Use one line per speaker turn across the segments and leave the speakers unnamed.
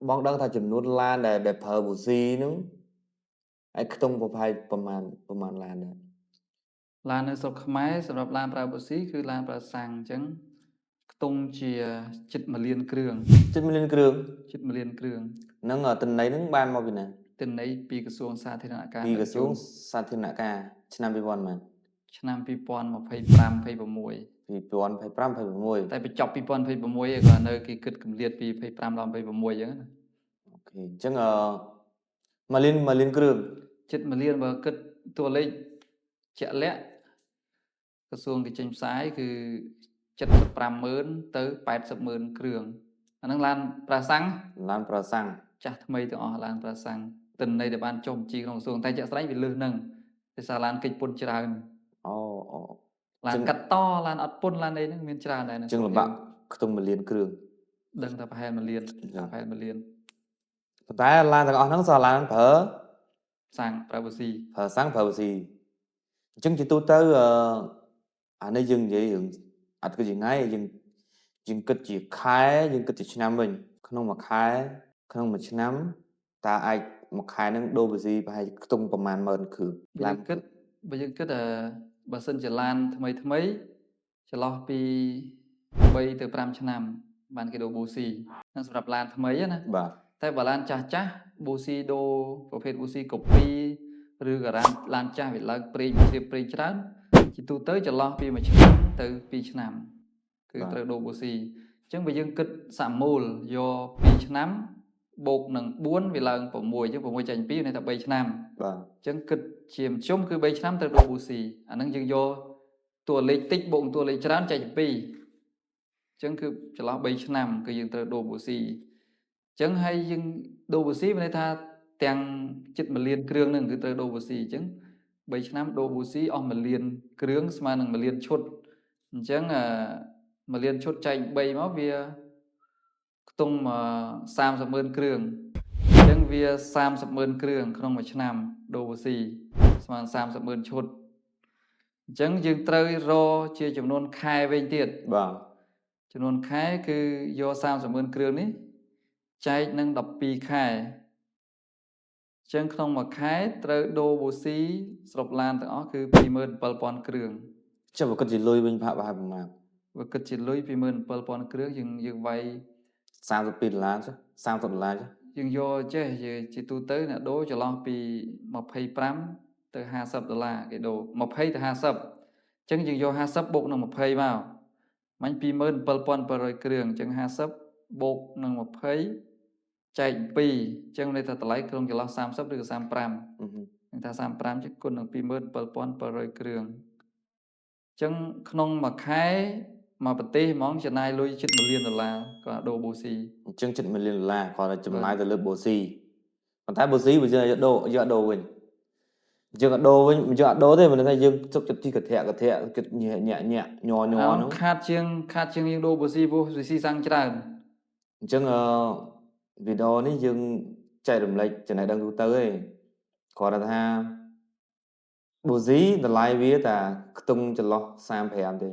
បងដឹងថាចំនួនឡានដែលប្រើប៊ូស៊ីហ្នឹងឯខ្ទង់ប្រហែលប្រមាណប្រមាណឡានដែរ
ឡាននៅស្រុកខ្មែរសម្រាប់ឡានប្រើប៊ូស៊ីគឺឡានប្រើសាំងអញ្ចឹងខ្ទង់ជាជិត1លានគ្រឿង
ជិត1លានគ្រឿង
ជិត1លានគ្រឿង
ហ្នឹងទិន្នន័យហ្នឹងបានមកពីណា
ទិន្នន័យពីក្រសួងសាធារណការ
ពីក្រសួងសាធារណការឆ្នាំ2000ប៉ុន្មាន
ឆ្នាំ2025 26
2025 26
តែបញ្ចប់2026ឯងក៏នៅគេគិតកម្រិតពី25ដល់26អញ្ចឹងណា
OK អញ្ចឹងអឺ1លាន1លានគ្រឿង
ជិត1លានបើគិតតួលេខជាក់លាក់ក្រសួងគេចេញផ្សាយគឺ75ម៉ឺនទៅ80ម៉ឺនគ្រឿងអាហ្នឹងឡានប្រាសាំង
ឡានប្រើសាំង
ចាស់ថ្មីទាំងអស់ឡានប្រាសាំងទិន្នន័យដែលបានចុះបញ្ជីក្នុងក្រសួងតែជាក់ស្ដែងវាលើសហ្នឹងដោយសារឡានគេចពន្ធច្រើន
អូអូ
ឡានកាត់តឡានអត់ពន្ធឡានអីហ្នឹងមានច្រើនដែរនៅ
អញ្ចឹងលំបាកខ្ទង់1លានគ្រឿង
ដឹងថាប្រហែល1លានប្រហែល1លាន
ប៉ុន្តែឡានទាំងអស់ហ្នឹងសល់ឡានប្រើ
សាំងប្រើប៊ូស៊ី
ប្រើសាំងប្រើប៊ូស៊ីអញ្ចឹងជាទូទៅអឺអានេះយើងនិយាយរឿងអត់គិតជាថ្ងៃយើងយើងគិតជាខែយើងគិតជាឆ្នាំវិញក្នុងមួយខែក្នុងមួយឆ្នាំតើអាចមួយខែហ្នឹងដូរប៊ូស៊ីប្រហែលខ្ទង់ប្រមាណម៉ឺនគ្រឿង
បើយើងគិតបើយើងគិតអឺបើសិនជាឡានថ្មីថ្មីចន្លោះពី3ទៅ5ឆ្នាំបានគេដូរប៊ូស៊ីហ្នឹងសម្រាប់ឡានថ្មីណា
បាទ
តែបើឡានចាស់ចាស់ប៊ូស៊ីដូរប្រភេទប៊ូស៊ីកូពីឬក៏ឡានឡានចាស់វាឡើងប្រេងជ្រាបប្រេងច្រើនជាទូទៅចន្លោះពី1ឆ្នាំទៅ2ឆ្នាំគឺត្រូវដូរប៊ូស៊ីអញ្ចឹងបើយើងគិតសមូលយក2ឆ្នាំបូកនឹង4វាឡើង6អញ្ចឹង6ចែក2ន័យថា3ឆ្នាំ
បាទ
អញ្ចឹងគិតជាមធ្យមគឺ3ឆ្នាំត្រូវដូរប៊ូស៊ីអាហ្នឹងយើងយកតួលេខតិចបូកនឹងតួលេខច្រើនចែក2អញ្ចឹងគឺចន្លោះ3ឆ្នាំគឺយើងត្រូវដូរប៊ូស៊ីអញ្ចឹងហើយយើងដូរប៊ូស៊ីមានន័យថាទាំងជិត1លានគ្រឿងហ្នឹងគឺត្រូវដូរប៊ូស៊ីអញ្ចឹង3ឆ្នាំដូរប៊ូស៊ីអស់1លានគ្រឿងស្មើនឹង1លានឈុតអញ្ចឹងអឺ1លានឈុតចែក3មកវាខ្ទង់30ម៉ឺនគ្រឿងអញ្ចឹងវា30ម៉ឺនគ្រឿងក្នុងមួយឆ្នាំដូរប៊ូស៊ីស្មើនឹង30ម៉ឺនឈុតអញ្ចឹងយើងត្រូវរកជាចំនួនខែវិញទៀត
បាទ
ចំនួនខែគឺយក30ម៉ឺនគ្រឿងនេះចែកនឹង12ខែអញ្ចឹងក្នុងមួយខែត្រូវដូរប៊ូស៊ីសរុបឡានទាំងអស់គឺ27000គ្រឿង
ចុះបើគិតជាលុយវិញប្រហែលប្រមាណ
បើគិតជាលុយ27000គ្រឿងយើងយើងវាយ
32ដុល្លារចុះ30ដុល្លារចុះ
យើងយកចេះជាជាទូទៅអ្នកដូរចន្លោះពី25ទៅ50ដុល្លារគេដូរ20ទៅ50អញ្ចឹងយើងយក50បូកនឹង20មកមិញ27700គ្រឿងអញ្ចឹង50បូកនឹង20ចែក2អញ្ចឹងន័យថាតម្លៃក្នុងចន្លោះ30ឬក៏35
អឺហឹម
នឹងថា35ជាគុណនឹង27700គ្រឿងអញ្ចឹងក្នុងមួយខែមួយប្រទេសហ្មងចំណាយលុយជិត1លានដុល្លារក៏ដូរប៊ូស៊ី
អញ្ចឹងជិត1លានដុល្លារគាត់តែចំណាយទៅលើប៊ូស៊ីប៉ុន្តែប៊ូស៊ីបើយើងយកដូរយកដូរវិញយើងអត់ដូរវិញយើងអត់ដូរទេមិនថាយើងទុកចិត្តទីកធៈកធៈគិតញាក់ញាក់ញាក់ញ័រញ័រហ្នឹង
ខាតជាងខាតជាងយើងដូរប៊ូស៊ីព្រោះប៊ូស៊ីសាំងច្រើន
អញ្ចឹងអឺវីដេអូនេះយើងចែករំលែកចំណេះដឹងទូទៅឯងគ្រាន់តែថាប៊ូស៊ីតម្លៃវាតែខ្ទង់ចន្លោះ35ទេ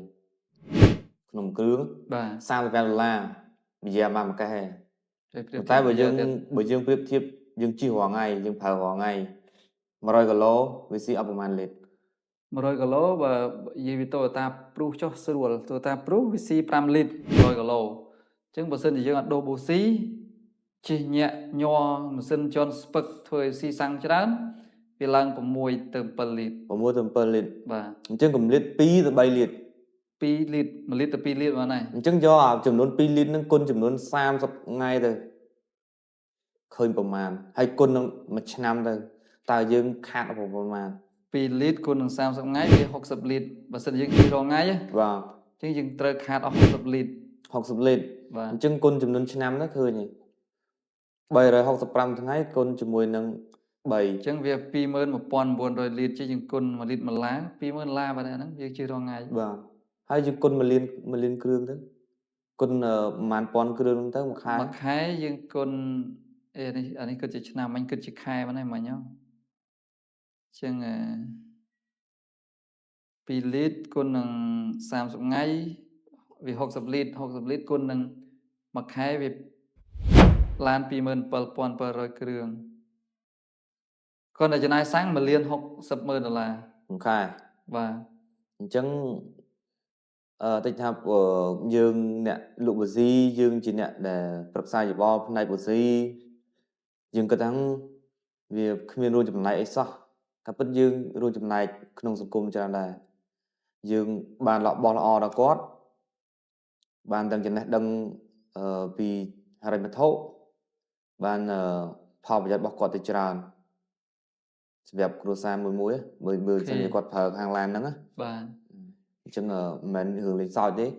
ក្នុងគ្រឿង
បាទ
35ដុល្លារនិយាយបានមួយកេះឯង
តែប្រៀប
តែបើយើង
ធៀប
បើយើងប្រៀបធៀបយើងជិះរាល់ថ្ងៃយើងប្រើរាល់ថ្ងៃ100គីឡូវាស៊ីអស់ប្រហែលលីត្រ
100គីឡូបើនិយាយពី Toyota Prius ចុះស្រួល Toyota Prius វាស៊ី5លីត្រ100គីឡូអញ្ចឹងបើសិនជាយើងអត់ដូរប៊ូស៊ីជិះញាក់ញ័រម៉ាស៊ីនជន់ស្ពឹកធ្វើឲ្យស៊ីសាំងច្រើនវាឡើង6ទៅ7លីត្រ
6ទៅ7លីត្រ
បាទ
អញ្ចឹងកម្រិត2ទៅ3លីត្រ
2លីត្រ1លីត្រទៅ2លីត្របានហើយ
អញ្ចឹងយកអាចំនួន2លីត្រហ្នឹងគុណចំនួន30ថ្ងៃទៅឃើញប្រមាណហើយគុណនឹងមួយឆ្នាំទៅតើយើងខាតប្រមាណ
2លីត្រគុណនឹង30ថ្ងៃវា60លីត្របើសិនជាយើងជិះរាល់ថ្ងៃណា
បាទ
អញ្ចឹងយើងត្រូវខាតអស់60លីត្រ
60លីត្រ
បាទ
អញ្ចឹងគុណចំនួនឆ្នាំទៅឃើញហើយ365ថ្ងៃគុណជាមួយនឹង3
អញ្ចឹងវា21900លីត្រជាយើងគុណ1លីត្រ1ឡា20000ឡាបាទហ្នឹងយើងជិះរាល់ថ្ងៃ
បាទហើយយើងគុណ1លាន1លានគ្រឿងទៅគុណប្រហែលពាន់គ្រឿងហ្នឹងទៅមួយខែ
មួយខែយើងគុណអេនេះអានេះគិតជាឆ្នាំមិញគិតជាខែបាទហ្នឹងមិញហ៎អញ្ចឹងអឺ2លីត្រគុណនឹង30ថ្ងៃវា60លីត្រ60លីត្រគុណនឹងមួយខែវា ឡាន27700គ្រឿងគាត់តែចំណាយសាំង1លាន60ម៉ឺនដុល្លារ
ក្នុងខែ។
បាទ។
អញ្ចឹងតិចថាយើងអ្នកលក់ប៊ូស៊ីយើងជាអ្នកដែលប្រឹក្សាយោបល់ផ្នែកប៊ូស៊ីយើងគិតថាវាគ្មានរួមចំណែកអីសោះតែពិតយើងរួមចំណែកក្នុងសង្គមច្រើនដែរយើងបានរបស់ល្អដល់គាត់បានទាំងចំណេះដឹងពីហិរញ្ញវត្ថុបានផលប្រយោជន៍របស់គាត់ទៅច្រើនសម្រាប់គ្រួសារមួយមួយបើបើសិនជាគាត់ប្រើខាងឡានហ្នឹងណា។
បាទ។
អញ្ចឹងមិនមែនរឿងលេងសើចទេ។